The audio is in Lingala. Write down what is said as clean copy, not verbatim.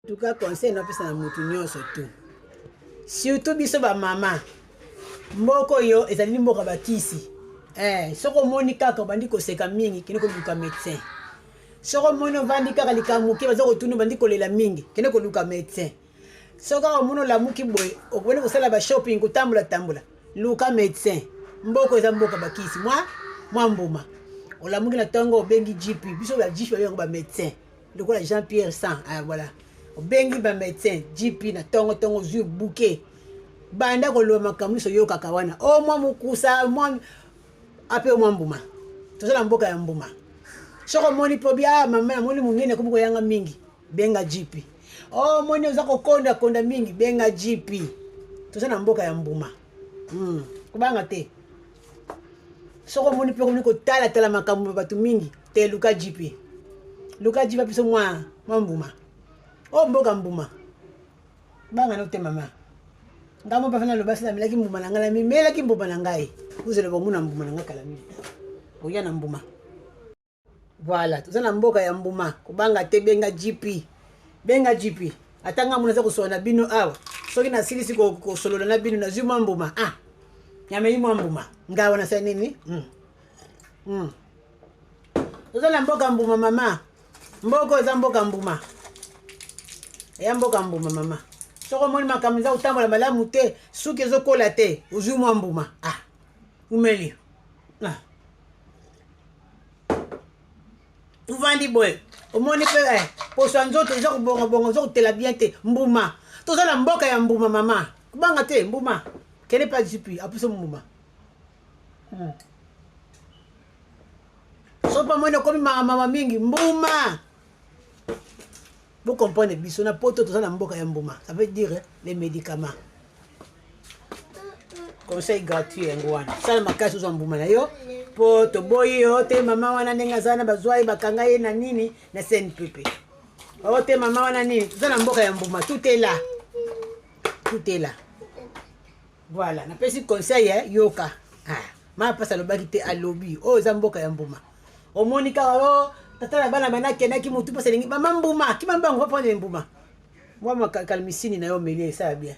Tout cas conseil napesa na mutu nyonso tout surtout biso bamama mboka oyo ezali mboka bakisi eh, soki omoni kaka obandi koseka mingi kende koluka médecin soki omoni ovandi kaka likambo moke baza kotuna obandi kolela mingi kende koluka médecin soki kaka omoni olamuki boye okobandi kosala bashopping kotambola tambola luka médecin mboka eza mboka bakisi mwa mwa mbuma olamuki na ntongo obengi gp biso ba gp babengi ba médecin lokola Jean Pierre Sang ah, voilà obengi ba médecin GP na tongo tongo ozwi bouquet banda koloba makambo nyonso oyokaka wana o oh, mwa mokusa mwa ape mwa mbuma toza na mboka ya mbuma soki omoni mpo bia ah, mama namoni monene akomi koyanga mingi benga GP o oh, omoni oza kokonda konda mingi benga GP toza na mboka ya mbuma kobanga te soki omoni mpe okomi kotalatala makambo ya bato mingi te luka jp luka jp abiso mwa mwa mbuma oyo oh, mboka mbuma banga no te mama ngai mo mpe naloba sila namelaki mbuma na ngai namimelaki mbuma na ngai ozela bomona mbuma na ngai kala mingi oya na mbuma Voilà, toza na mboka ya mbuma, kobanga te, benga GP. Benga GP. Ata nga mona za kosolola na bino awa. Soki nasilisi kosolola na bino nazwi mwa mbuma. Ah. Nameli mwa mbuma. Nga wana sala nini? Toza na mboka mbuma mama. Mboka eza mboka mbuma. Eya mboka mbuma mama. Soki omoni makambo eza kotambola malamu te, suki ezokola te, ozwi mwa mbuma. Ah. Umeli. Ah. Ovandi boye omoni mpe eh, poso ya nzoto eza kobongabonga oza kotela bien te mbuma toza na mboka ya mbuma mama kobanga te mbuma kende mpe ajipi apuso mbuma. So mpe omoni okomi mama mingi mbuma bocomprendre biso na poto toza na mboka ya mbuma ça veut dire les médicaments conseil gratuit yango wana sala makasi ozwa mbuma na yo mpo toboyi yo te mama wana ndenge aza na bazwa ye bakanga ye na nini na CNPP o te mama wana nini toza na mboka ya mbuma tout est là tout est là voilà napesi conseil eh, yoka ah, mama mpasi alobaki te alobi oyo eza mboka ya mbuma omoni kaka o oh, tata na bana bana akendaki motu mpasi alingi mama mbuma kima mbango va prendre mbuma mwa makalmisini na yo omeli esala bien.